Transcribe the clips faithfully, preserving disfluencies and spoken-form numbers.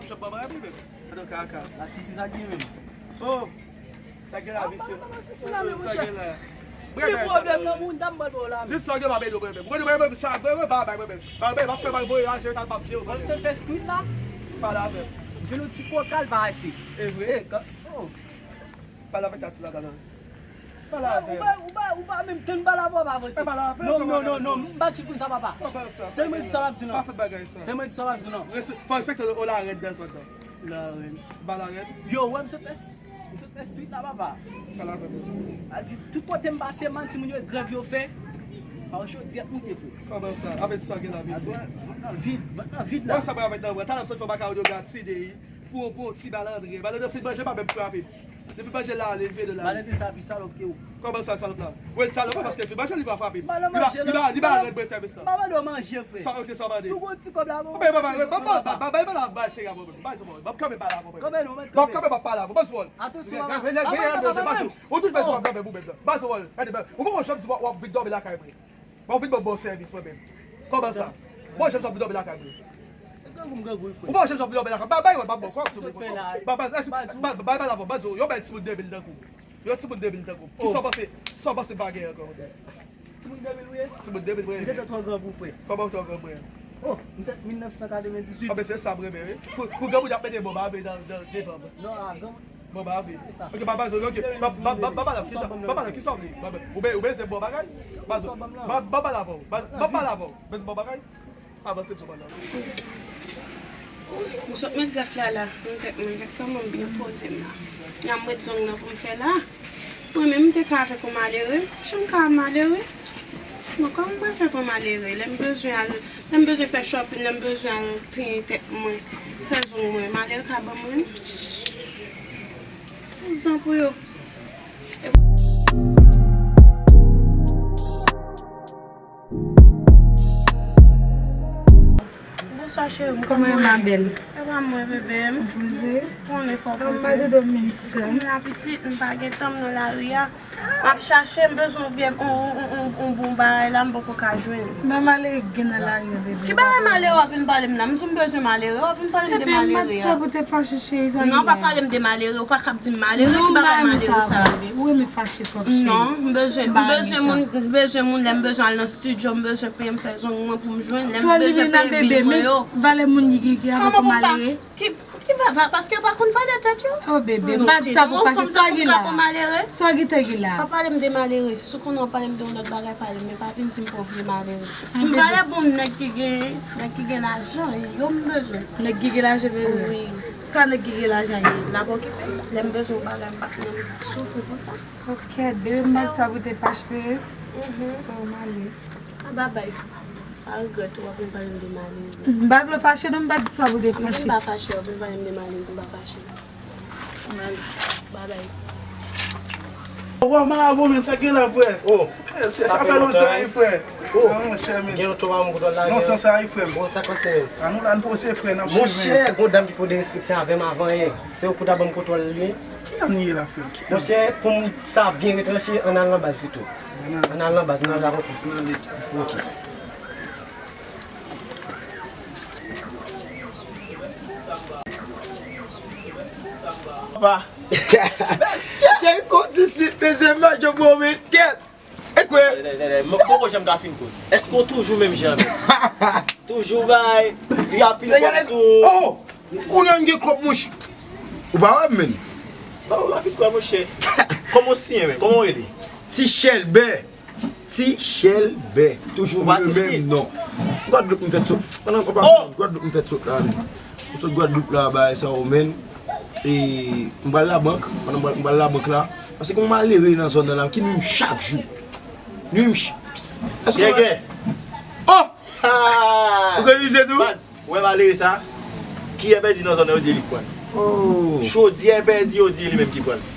ap janm ban mwen anyen menm. Gade kaka. La sisi sa gen menm. Oh, sa gen la, mesye. Sisi la menm, Sa monchè. Gen la. Gen pwoblèm nan moun, dam ban dwo la. Di m sa w gen pa bay do mwen menm. Mwen mwen mwen sa mwen mwen pa bay mwen menm. Ba bay pa fè bay voye aje ta pa pye Mwen mwen. Se fè street la. Pale avè m. Jwe nou ti koka l pa ase. E vre. Eh, ka- oh. Pale avèk Tati la, pale. Pale avè l. Ou pa, ou pa, ou pa menm tann pale avè w, pa vre. Pale avè l, non, non, non, non, m pa chik pou sa, papa. Kòman sa? Tann mwen di sa w ap di, non. Pa fè bagay sa. Tann mwen di sa w ap di, non. Respe-, fò respekte w, la rèd dan zòn nan. La rèd. Ba la rèd. Yo, wè, m sot fè, m sot fè street la, papa. Pale avè l. A di, tout kote m pase, man, timoun yo, grèv yo fè. Pa w choti ap moute, frè. Kòman sa? Avè sa gen la, vit. Vant nan vid, vant nan vid la. Wè sa mwen avèk nan mwen. Talè m sot fè baka yo gad C D I. Pou, pou, si bal antre. Bal yo fin manje, pa menm frape m. Li fin manje la, li vide la. Bal antre sa pi salòp ke ou. Kòman sa, salòp la? Wi, salòp la, paske li fin manje, li pa frape m. Bal an manje la. Li ba, li ba rèd mwen sèvis la. Bal an manje, frè. Sa, ok, sa w mande. Si w gon ti kòb la, bon. Bay, bay, bay, bay, bay, bay, bay, bay, bay, seri a, bon, bay, bon, bay, kanpe, bay, bon, bay. Kanpe non, mèt kanpe. Kanpe, bay, bay, bon, bay, bon. Atansyon, papa. Veye, veye, veye, veye, veye, veye. Ou tout bezwen w ap kanpe pou bèt la. Bay, bon, gade, bay, ou pa konn janm si w ap, w ap vin dòmi lakay mwen. Bon, vin ban m bon sèvis, mwen menm. Kòman sa? Bon, jan m sot vin dòmi lakay mwen. Grangou m grangou wi, frè. Ou bon, jan m sot vin dòmi lakay. Bay, bay, bay, bay, bay, bay, bay, bay, bay, bay, bay, bay, bay, bay, bay, bay, bay, yon bèl timoun debil tankou w. Yon timoun debil tankou w. Kisa w panse, kisa w panse bagay ankò, monchè? Timoun debil ou ye? Timoun debil, mwen ye. M te twò gran pou frè. Kòman w twò gran, mwen? Oh, m fèt mil nèf san katrevendizuit. Ah, ben, se sa m renmen, wi. Pou, pou granmoun ap mete bon bagay nan, nan, devan mwen. Non, a, granmoun. Bon, ba, vi. Ok, ba, ba, ok. Ba, ba, ba, ba, ba, la, kisa, ba, ba, la, kisa w vle? Ba, ba, ou be-, ou bezwen bon bagay? Ba, ba, ba, ba, la, avè w. Ba, ba, ba, la, avè w. Bezwen bon bagay? Avanse m sou banda. M sot met grèf la, la. Mwen tèt mwen, gad kòman m byen poze m la. N a m met zong nan pou m fè la. Mwen menm, m te ka avèk yon malere. Jan m ka malere? Bon, kòman m pral fè pou malere? Lè m bezwen al, lè m bezwen fè shopping, lè m bezwen al penyen tèt mwen, fè zong mwen, malere ka ban mwen? Zan pou yo. Bonswa, cheri m. Kòman w ye, ma belle? E pa mwen, bebe m. Poze. Konnen fò poze. Mwen pa te dòmi, sè. Kòm la pitit, m pa gen tan, m nan lari a. M ap chache, m bezwen yon vye, yon, yon, yon, yon bon bagay la, m poko ka jwenn. Men malere k gen nan lari a, bebe. Ki bagay malere w ap vin pale m la? M di w m bezwen malere, w ap vin pale m de malere a. Bebe, m pa di sa pou te fache, cheri, sa. Non, pa pale m de malere, ou pa ka ap di m malere, ki bagay malere sa? Ou renmen fache twòp, cheri. Non, m bezwen, m bezwen moun, m bezwen moun, lè m bezwen al nan studio, m bezwen peye m fè zong mwen pou m jwenn, lè m bezwen peye bil mwen yo. Valè moun ki, ki, ki avèk malere. Ki, ki va, va, paske yo pa konn valè tèt yo. Oh, bebe, m pa di sa pou fache, sa ki la. Sa ki te ki la. Pa pale m de malere. Si w konnen w ap pale m de yon lòt bagay, pale m, men pa vin di m pou w vle malere. Di m valè bon nèg ki gen, nèg ki gen lajan, yo m bezwen. Nèg ki gen lajan bezwen? Wi. Sa nèg ki gen lajan ye? L ap okipe m. Lè m bezwen yon bagay, m pa t menm soufri pou sa. Ok, bebe, m pa di sa pou te fache. So, m ale. A, babay. Pa regrèt ou, w ap vin pale m de malere. M pa vle fache non, m pa di sa pou te fache. M pa fache, w ap vin pale m de malere, m pa fache. M ale. Babay. Wa, marabo, men, sa gen la, frè? Oh. Frè, se, sa fè lontan, wi, frè. Oh. Ah, monchè, men. Gen lontan, marabo, kote w al la, lontan sa, wi, frè m. Bon, sa k pase, men? Ah, nou la, n poze, frè, n ap swiv, men. Monchè, gon dam ki fò derespekte avè m avan, en. Se ou pou ta ban m kontwòl li. Ki dam li ye la, frè m? Ki dam? Monchè, pou m sa byen retranche, ann al nan baz pito. Ann al nan baz, ann al rakonte sa. Ok. Papa. Se konn disit, dezyèm majò pou mwen, kèt. Ekwe. Tande, tande, tande. M poko janm ka fin konn. Èske w toujou menm jan menm? Toujou bay, vi a pil kòb sou. Oh! Kounye a m gen kòb, monchè. Ou pa wè m, menm. Ba, ou pa fin kwè, monchè. Kòman w siyen, men? Kòman w rele? Ti Chèlbè. Ti Chèlbè. Toujou menm non. Gwadloup m fèt sot. Pandan m pase, Gwadloup m fèt sot la, menm. M sot Gwadloup la, bagay sa yo, menm. E m pral labank. Pandan m pral, m pral labank la. Paske gon malere nan zòn nan la, ki nwi m chak jou. Nwi m ch-, èske... Gègè. Oh! Ou konn vize tou? Baz, ou wè malere sa? Kiyè pèdi nan zòn nan, yo di e li k pran l. Oh. Chodyè pèdi, yo di e li menm ki pran l.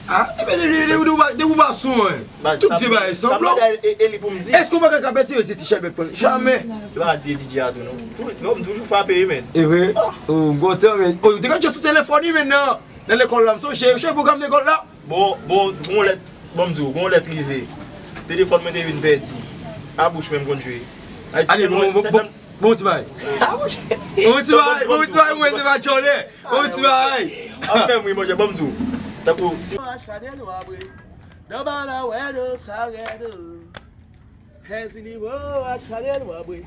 Ah, e ben, depi, depi, depi, depi w pa sou mwen. Tout vye bagay sanblan. E, e li pou m di. Èske w pa ka pèdi, se Ti Chèlbè k pran l? Jamè. Yo pa di e D J a tou, non. Tou, yo, m toujou frape, wi, men. E vre? Oh, m kontan, men. Oh, ou te konn jwe sou telefòn, wi, men nan, nan lekòl la, m sonje, ou sonje pwogram lekòl la? Bon, bon, gon lèt, bon, m di w, gon lèt rive. Telefòn mwen te vin pèdi. A bouch mwen m konn jwe. Ayiti, bon, bon, bon, bon ti bagay. A bouch. Bon ti bagay, bon ti bagay, mwen se pa tchòlè. Bon ti bagay. Anfen, wi, monchè, bon, m di w. Tankou, si. Achanèl w ap bre. Nan bala wè do sa rèd o. Hèzi nivo achanèl w ap bre.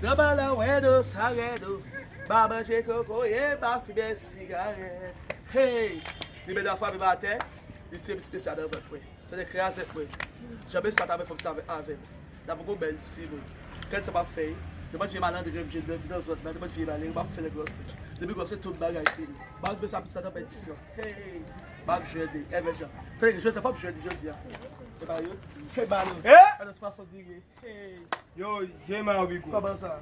Nan bala wè do sa rèd o. Pa manje kokoye, pa fimen sigarèt. Hey! Li mèt ap frape m atè. Li tiye espesyal nan vant mwen. Tande krazèt mwen. Janbe sa ta fè fòk sa avè avè m. N ap gon bèl timoun. Kèt sa p ap fè. Nenpòt vye malandren m jwenn nan zòn nan, nenpòt vye malandren m ap fè nèg lòs. Depi lòs se tout bagay fini. Baz mwen sa piti sa tanpètisyon. Hey! M ap jwenn li. Evè jan. Tande jodi sa fòk jwenn jodi a. E pa yo. Hey, balo. Andan se fason griye. Hey. Yo, Jema Rico. Kòman sa?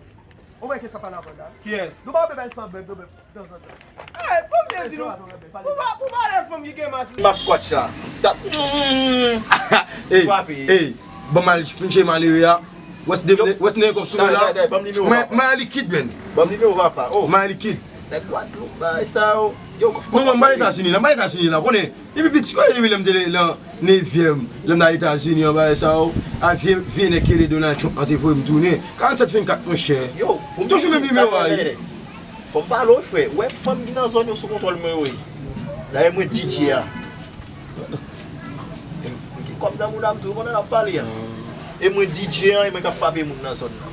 Ou wè ke sa pa la banda? Kiyès? Nou pa wè bèl fanm menm, nou menm, tanzantan. Hey, bon, m te di nou. Pou pa, pou pa lè fanm ki gen mas. M ap squat sa. Tap. Hey, frape. Hey, ban m al fin cheri malere a. Wès de, wès de kòb sou la. Mwen, mwen likid, men. Ban m nimewo, papa. Oh. Mwen likid. Nèg Gwadloup, bagay sa yo. Yo, non, mwen, m pa Etazini la, m pa Etazini la, konnen. Depi piti, konnen depi lè m te nan nevyèm, lè m nan Etazini, an bagay sa yo. A vye, vye nèg ki rele Donald Trump an te voye m tounen. Karannsèt vennkat, monchè. Yo, pou m toujou menm nimewo a, wi. Fò m pale w, frè. Ou wè fanm ki nan zòn yo sou kontwòl mwen yo, wi. Dayè, mwen D J a. M gen kòb nan mouda m tou pandan n ap pale a. E mwen D J an, e mwen k ap frape moun nan zòn nan.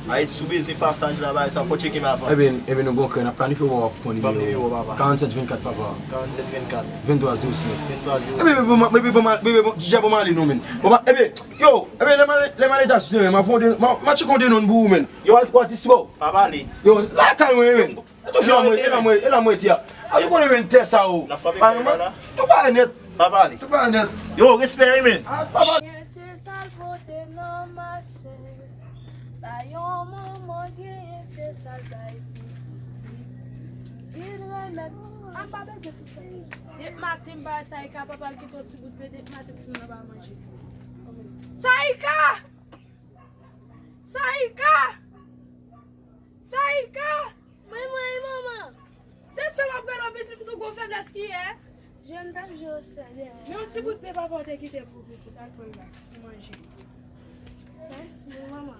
Ayiti, si w bezwen pasaj la, bagay sa, fò w tcheke m avan. Ebyen, ebyen, nou gon kè, n ap planifye w ap pran nimewo. Ban m nimewo, papa. Karannsèt vennkat, papa. Karannsèt vennkat. Venntwa zewo senk. Venntwa zewo senk. Ebyen, bon, ebyen, bon, ebyen, bon, D J a bon, m ale non, men. Bon, ebyen, yo, ebyen, lè m ale, lè m ale Etazini, men, m ap fè yon de, m ap, m ap tcheke yon de non pou ou, men. Yo. Walt, Walt Disco. Pa pale. Yo, lakay mwen, men. E toujou la mwen, e la mwen, e la mwen di a. A, nou konnen men tè sa yo. N ap frape kè la. Tou pa nèt. Pa pale. Tou pa nèt. Yo, respè, wi, men. A, papa. Genyen se sa l pote nan mache. Sa yon manman genyen se sa l bay pitit li. Vin remèt. A, m pa bezwen tout sa. Depi maten m pa wè Saïka, papa l kite yon ti bout pen, depi maten timoun nan pa manje. Saïka! Saïka! Saïka! Mwen, mwen, manman. Tèt sa w ap gade yon pitit m tou gwo feblès ki yè. Jèn t ap jwe osfè dèyè. Men yon ti bout pen papa w te kite pou pitit, al pran l la, pou manje. Mèsi, manman.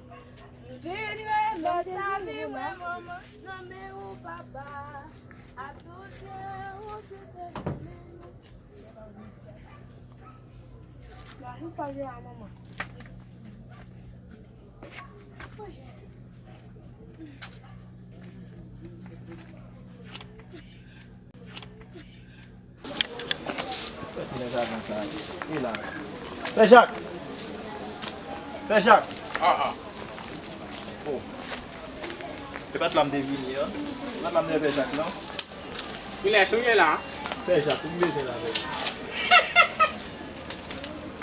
M vin remèt lavi mwen, manman, nan men ou, papa. A tout jan ou kite nan men nou. Ba nou pale a manman. Pè Jak! Pè Jak! Ah, ah. Oh. E pa t la m te vini an. E pa t la m te wè Pè Jak, non. Kilès ou ye la? Pè Jak, ou m bezwen la, pè.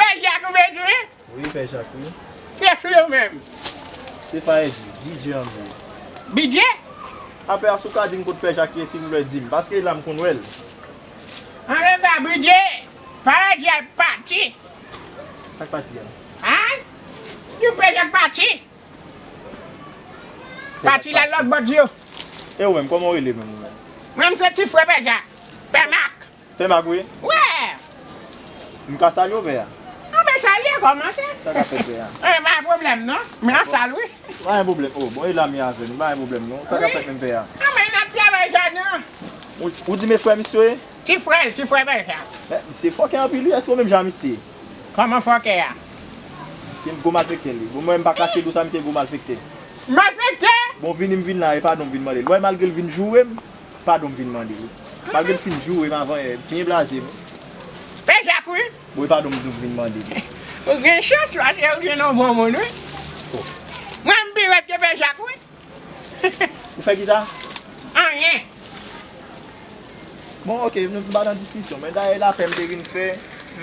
Pè Jak ou bezwen? Wi, Pè Jak, wi. Kilès ou ye ou menm? Se Faye Dji, D J an m ye. B J? Apre a, si w ka di m kot Pè Jak ye, silvouplè, di m. Paske la m konn wè l. Ann rele Bidye. Faye Dji pati. Sa k pati a? An? Di Pè Jak pati. Pati la lòt bò di yo. E ou menm, kòman w rele menm ou menm? Mwen, m se ti frè Pè Jak. Pè Mak. Pè Mak, wi. Wi. M ka salye w, pè a? Anben, salye, kòmanse. Sa k ap fèt, pè a? E, pa gen pwoblèm, non. Men an sal, wi. Pa gen pwoblèm. Oh, bon, e la m ye avè nou. Pa gen pwoblèm, non. Sa k ap fèt menm, pè a? Anben, n ap travay jaden an. Ou, ou di men frè misye w ye? Ti frè l, ti frè Pè Jak. Men, misye fòkè anpil, wi. Èske w menm jan misye? Kòman fòkè a? Misye gwo malfektè, li. Bon, mwen, m pa kache di w sa, misye gwo malfektè. Malfektè? Bon, vini m vin la, e padon m vin mande l. Ou wè, malgre l vin joure m, padon m vin mande l. Malgre l fin joure m avan yè, byen blaze m. Pè Jak, wi. Bon, e padon m vin mande l. Ou gen chans, paske ou jwenn yon bon moun, wi. Oh. Mwen, m pi rèd ke Pè Jak, wi. Ou fè kisa? Anyen. Bon, oke, nou pa nan diskisyon, men dayè lapè m te vin fè.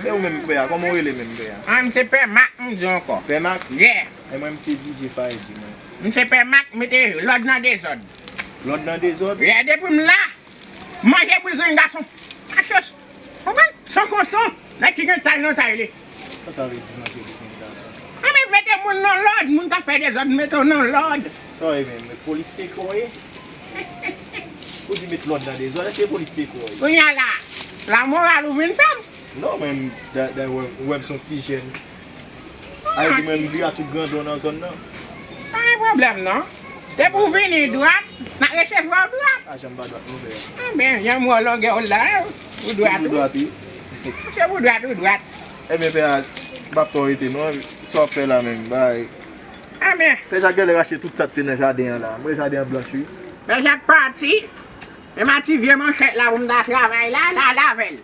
E ou menm, pè a, kòman w rele menm, pè a? An, m se Pè Mak, m di w ankò. Pè Mak? Yeah. E mwen, m se D J Faye Dji, mwen. M se Pè Mak, mete lòd nan dezòd. Lòd nan dezòd? Yeah, depi m la, manje bri grenn gason. Achos. Konprann? San konson, nèg ki gen tay nan tay li. Sa sa vle di manje bri grenn gason? Anben, mete moun nan lòd, moun k ap fè dezòd, mete w nan lòd. Sa w ye menm, polis se kò w ye? Ou di met lòd nan dezòd, èske polis se kò w ye? Kounye a la, lamoral ou vin fè m? Non, men, dayè, ou wè m se yon ti jèn. Ay, di mwen, m vire a tout grandè w nan zòn nan. Pa gen pwoblèm, non. Depi w vini dwat, n ap resevwa w dwat. A, janm pa dwat, non, pè a. Anben, jan m wè w longè w la, ou dwat, ou dwat, wi. Se pou dwat, ou dwat. Ebyen, pè a, m p ap twò rete, non. Sa w ap fè la menm, bay. Anben. Pè Jak genlè rache tout sa k te nan jaden an la. M wè jaden an blanch, wi. Pè Jak pati. Men m a ti vye manchèt la pou m ta travay la, la, l avè l.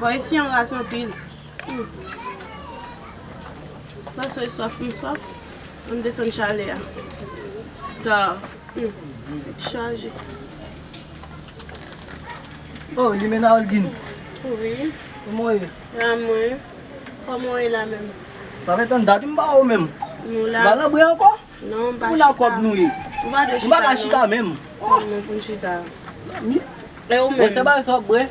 Bò isi an raz anpil. Hmm. Paske swaf, m swaf. Ann desann chalè a. Star. Hmm. Tèt chaje. Oh, Limena Holguin. Wi. Kòman w ye? La mwen. Kòman w ye la menm? Sa fè tan dat m pa wè w menm. Nou la. Ou pa nan bwè ankò? Non, m pa chita. Ou nan kòb nou ye. Ou pa dwe chita, non. Nou pa ka chita menm. Oh. Non, non, pou n chita. Zanmi. E ou menm? Gwosè bagay sa w ap bwè?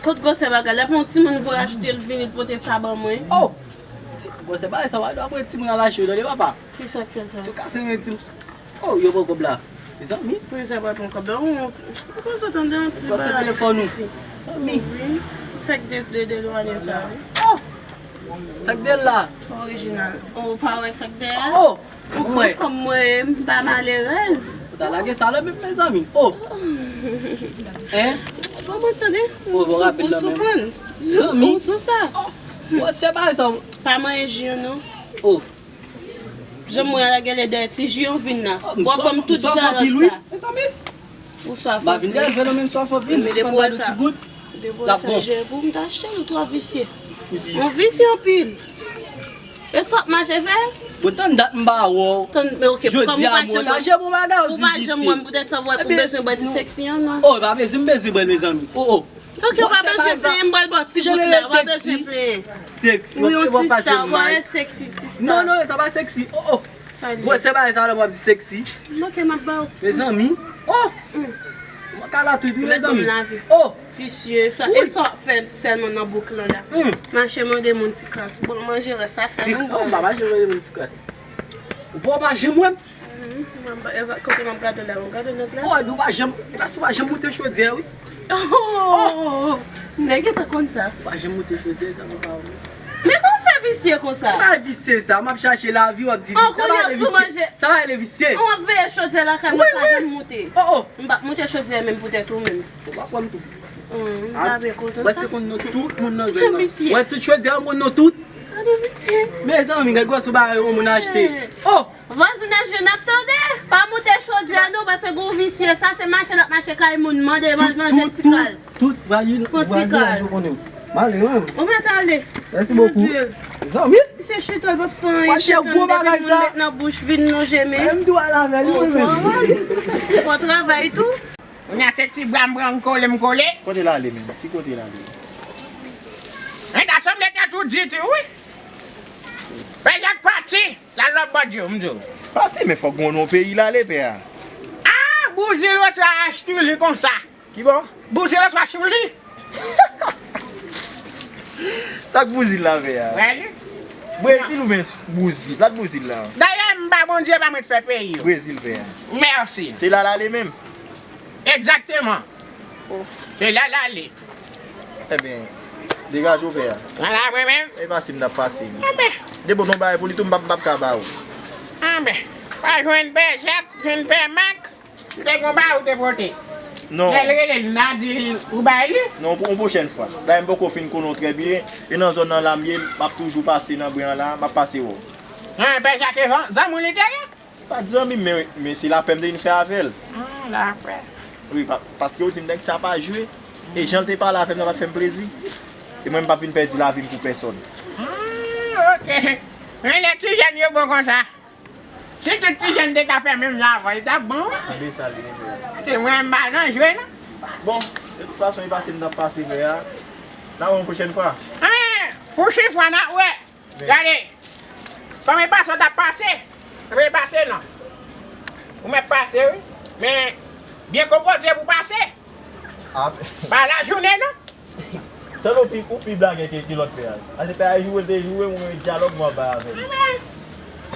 Kot gwosè bagay? Lè pou yon timoun vle achte l vini pote sa ban mwen. Oh! Ti, gwosè bagay sa w ap bwè timoun al achte yo, tande papa. Kisa k fè sa? Si w kase yon timoun. Oh, yo pran kòb la. Mezanmi. Pou sa pa pran kòb la. Ou, ou pa sa tande yon ti bagay telefòn ou. Mezanmi. Wi. Fèk de, de, delwanye sa, wi. Oh! Sa k de la? Twò orijinal. Ou pa wè sa k de a? Oh! Ou konn kòm mwen, m pa malerèz. Ou ta lage sa la menm, mezanmi. Oh! Hein? Bon, mwen tande. Oh, bon, rapid la menm. Ou sou, ou sou prann. Ou sou, ou sou sa. Oh! Gwosè bagay sa. Pa manyen ji an, non. Oh! Jan m wè a la genlè dèyè ti ji an vin la. W ap ban m tout jalòt sa. Mezanmi. Ou swaf anpil. M pa vin dèyè vèlo, men m swaf anpil. M si konn ba de ti gout. Depi w wè sa, je pou m t achte l, ou twò visye. Ou visye anpil. E sa w ap mache fè? Bon, tann dat m pa wè w. Tann, men ok, kòm ou pa janm wè m, ou pa janm wè m, poutèt sa w bezwen bwè ti seksi an, non? Oh, pa bezwen, m bezwen bwè l, mezanmi. Oh, oh. Ok, ou pa bezwen plenyen, m pral ba w ti gout la, ou pa bezwen plenyen. Seksi. Ou yon ti star, ou pa wè seksi, ti star. Non, non, sa pa seksi. Oh, oh. Gwosè bagay sa la, w ap di seksi. Ok, m ap ba w. Mezanmi. Oh! Mwen ka la tout, wi, mezanmi. Oh! Visye, sa, e sa w ap fè sèlman nan bouk lan la? Mache mande moun ti kras. Bon, manje rès sa fè moun. Oh, m pa mache mande moun ti kras. Ou pa, w pa janm wè m. Kote m ap gade w la, w ap gade nan glas? Oh, epi w pa janm, ou pa janm moute chodyè, wi. Oh! Nèg gentan konn sa. Ou pa janm moute chodyè, sa m pa wè. Men kòman w fè visye konsa? Sa pa visye sa, m ap chache lavi, w ap di visye. Sa pa rele visye. An, kounye a sou manje. Sa pa rele visye. An, w ap veye chodyè lakay mwen, pa janm moute. Oh, oh. M p ap moute chodyè menm poutèt ou menm. Ou pa kwè m tou. M ta byen kontan sa. Wè se konn non tout moun nan zòn nan. Wè tout chodyè an konn non tout. Gade visye. Mezanmi, gade gwòs bagay yon moun achte. Oh! Vwazinaj yo n ap tande, pa moute chodyè non, paske gon visye, sa se mache l ap mache kay moun, mande manje ti kal. Tout vwazinaj yo konnen. M ale, wi. Ou mèt ale. Mèsi bokou. Zanmi. Se chita l pa fè anyen, chita l depi moun met nan bouch vin lonje men. Bon travay tou. Kounye a se ti bra m pran m kole m kole. Kote l ale menm? Ki kote l ale? Men ta sanble tèt ou di tou wi. Pè Jak pati, l al lòt bò di w, m di w. Pati, men fòk gon non peyi l ale, pè a. Ah, Bouzil oswa Achouli konsa. Ki bò? Bouzil oswa Achouli. Sa k Bouzil la fè a? Brezil oubyen Bouzil? Plat Bouzil la. Dayè, m pa Bondye pa mwen t fè peyi yo. Brezil fè a. Mèsi. Se la l ale menm. Egzakteman. Se la l ale. Ebyen, degaje w pè a. Nan la mwen menm. E pase m t ap pase wi. Ebyen. Depi w te yon bagay pou li tou, m p ap, m p ap ka ba w. Ebyen. Pa jwenn pè Jak, jwenn pè Mak. Ou te gon bagay ou te pote. Non. Lè l rele l, n a di l ou bay li. Non, pou yon pwochèn fwa. Dayè m poko fin konnen w trè byen. E nan zòn nan la m ye, m ap toujou pase nan bren an la, m ap pase wè w. An, pè Jak e zanmi w li te ye? Pa t zanmi m, men, men se lapè m te vin fè avè l. An, lapè. Wi, pa, paske yo di m nèg sa pa jwe. E jan l te pale avè m nan pa t fè m plezi. E mwen, m p ap vin pèdi lavi m pou pèsòn. An, ok. Men lè ti jèn yo bon konsa. Si tout ti jèn te ka fè menm jan avè w, li t ap bon wi. Tande sa li menm. Paske mwen, m pa nan jwe non. Bon, de tout fason, e pase m t ap pase frè a. N a wè yon pwochèn fwa. An, pwochèn fwa n ap wè. Gade. Kòman e pase w t ap pase? Kòman e pase non? Ou mèt pase wi. Men, byen konpoze pou pase. Pa lajounen non. Tande w pi, ou pi blagè ke, ke lòt pè a. Ase pè a joure l te joure, mwen dyalòg mwen bay avè l.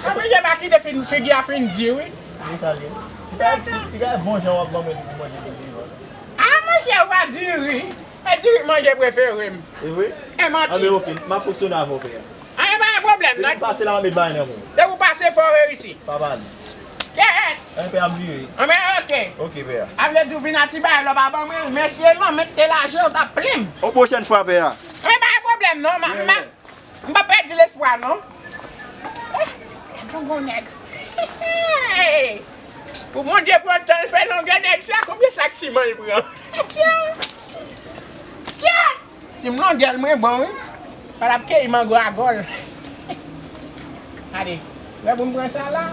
An, men je pa kite fin, figi a fin di wi. Li salye. Li ka, li ka bon jan w ap ban mwen pou manje pou li. A, monchè, ou pa diri. E diri manje prefere m. E vre? E manti. Anben, ok, m ap fonksyone avè w, pè a. Anyen pa gen pwoblèm non. Depi m pase la, m ap met bagay nan men w. Depi w pase, fò w reyisi. Pa pale. Kèt! Anyen pè a, m vire. Anben, ok. Ok, pè a. A vle di w vin a ti bagay la w pa ban mwen, mesye lanmèd te laje w t ap plen m. Yon pwochèn fwa, pè a. Anyen pa gen pwoblèm non, m a, m a, m pa pèdi lespwa non. Eh, gade yon gwo nèg. Pou Bondye pran tan l fè longè nèg sa, konbyen sak siman l pran? Kèt! Kèt! Ti m longèl mwen bon wi. Pa t ap keyi mango a gòl. Gade. Wè pou m pran sa la.